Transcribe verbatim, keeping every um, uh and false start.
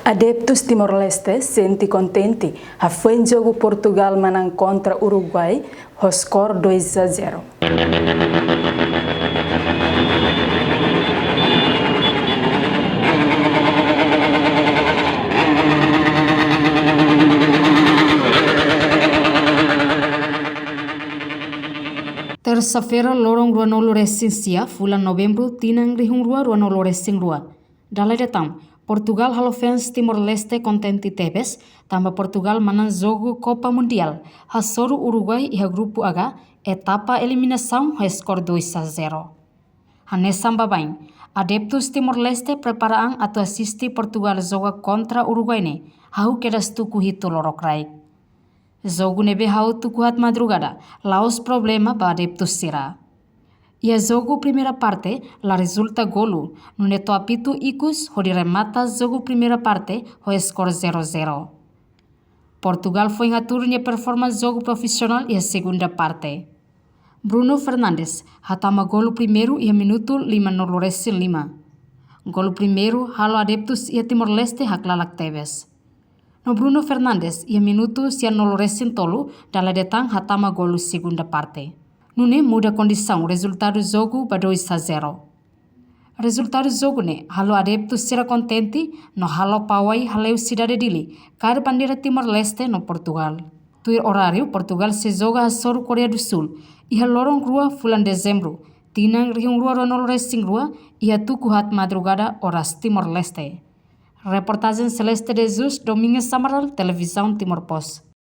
Adeptus Timor-Leste sente kontente hafoin jogu Portugal manán kontra Uruguai ho skor dois a zero. Tersa-feira, loron ruanulu-resin-sia, fulan Novembru, tinan rihun rua ruanulu-resin-rua. Dala ida tan, Portugal halo fans Timor-Leste kontente tebes, tanba Portugal manán jogu Copa Mundial, hasoru Uruguai iha grupu H, etapa eliminasaun ho skor dois a zero. Hanesan baibain, adeptus Timor-Leste prepara an atu asiste Portugal joga kontra Uruguai ne'e, hahú kedas tuku hitu lorokraik. Jogu ne'ebé hahú tuku haat madrugada, la'ós problema ba adeptus sira. Iha jogu primeira parte, la rezulta golu, nune'e to'o apitu ikus hodi remata jogu primeira parte ho skor zero zero. Portugal foin hatuur nia performance jogu profisionál iha segunda parte. Bruno Fernandes hatama golu primeiru iha minutu limanulu-resin-lima. Golu primeiru halo adeptus iha Timor-Leste haklalak tebes. No Bruno Fernandes iha minutu sianulu-resin-tolu, dala ida tan hatama golu segunda parte. Nune'e muda kondisaun rezultadu jogu ba dois a zero. Rezultadu jogu ne'e halo adeptus sira kontente no halo pawai haleu sidade Dili kaer bandeira Timor-Leste no Portugal. Tuir oráriu, Portugal sei joga hasoru Koreia do Sul iha loron rua fulan Dezembru, tinan rihun rua ruanulu-resin-rua, iha tuku haat madrugada oras Timor-Leste. Reportajen Celeste de Jesus, Domingos Amaral, Televizaun Timor Post.